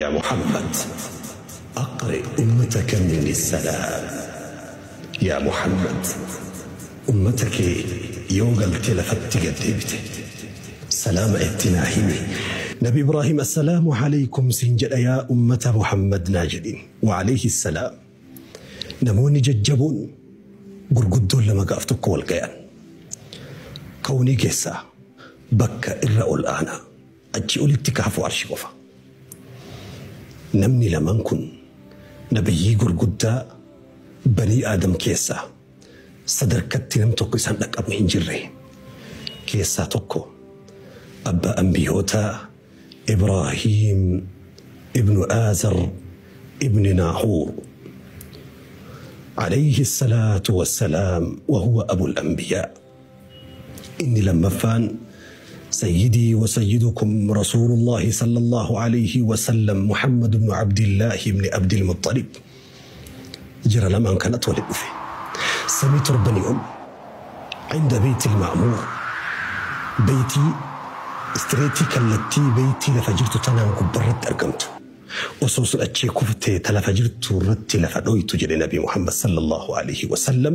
يا محمد أقرئ أمتك مني السلام. Yaa Muhammad, ummata kee yoo galtee lafatti gad deebite salaama itti naa himi. Nabi Ibraahim assalaamu alaykum siin jedha yaa ummata Muhammad naa jedhin. Wa alayhi salaam. Namoonni jajjaboon gurguddoon lama gaaf tokko wal gayan. Kawnii keessaa bakka irra ol aanaa achi olitti kaafu arshi qofa. Namni lamaan kun nabiyyii gurguddaa banii Aadam keessaa sadarkatti nam tokko isaan dhaqqabu hin jirre keessaa tokko abbaa ambiyootaa Ibraahiim ibnu Aazar ibni Naahuur عليه الصلاة والسلام وهو أبو الأنبياء. Inni lammaffaan سيدي وسيدكم رسول الله صلى الله عليه وسلم محمد بن عبد الله بن عبد المطلب. Jara lamaan kanatu walitti dhufe. Samii torbanii ol عند بيت المعمور, beeytii straight kallattii beeytii lafa jirtu tanaan gubbarratti argamtu. Osoo sun achii kuftee ta lafa jirtu irratti lafa dhoytu jedhe Nabi Muhammad صلى الله عليه وسلم.